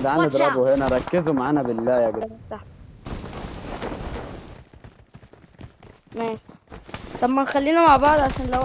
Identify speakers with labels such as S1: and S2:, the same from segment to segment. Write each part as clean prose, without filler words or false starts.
S1: جدعان
S2: Watch
S1: اضربوا
S2: out.
S1: هنا، ركزوا معانا بالله يا جدعان.
S3: صح ماشي. طب ما نخلينا مع بعض عشان لو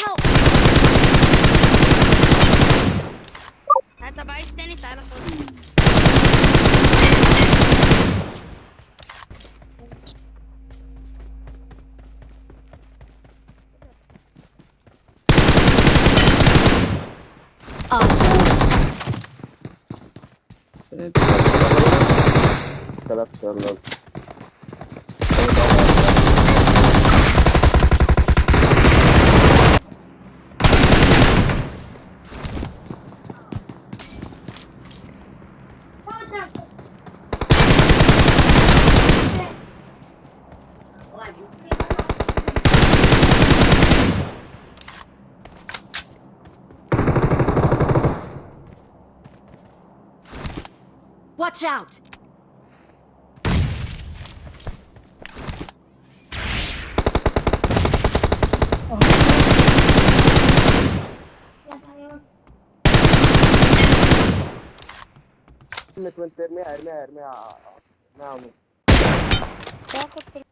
S2: Help!
S3: طب عايز تاني تعالى خد.
S2: Awesome.
S1: ثلاثة يلا.
S2: Watch out!
S4: مش وانت ارميها ارميها ارميها. نعم.
S3: تاخد سلاح.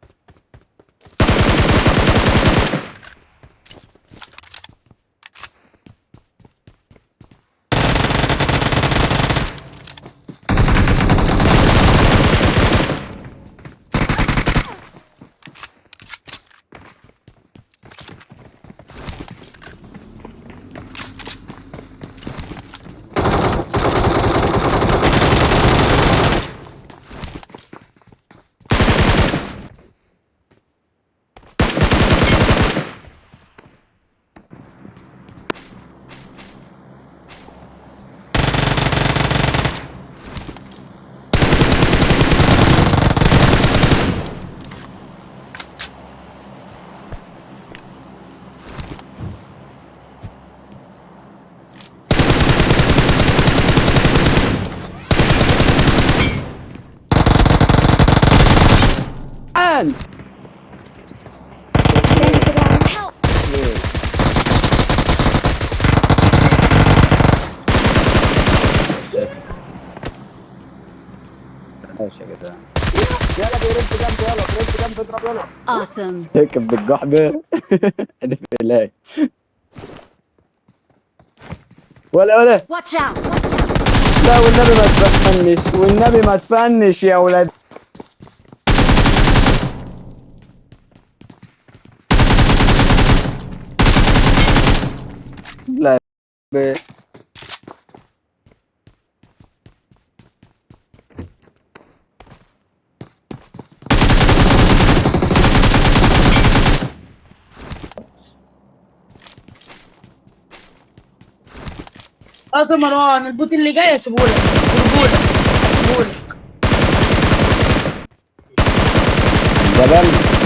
S1: عن
S2: Help!
S1: ماشي يا جدعان.
S4: يلا بيرد جنب، يلا بيرد جنب، اضرب يلا.
S2: Awesome.
S1: ركب بالجحبة. ادف بالله. ولا ولا.
S2: Watch out!
S1: لا والنبي ما تفنش، والنبي ما تفنش يا ولاد. لا ب...
S5: خلاص يا مروان، ال bot اللي جاي هسيبهولك برجولة، هسيبهولك.
S1: جبل.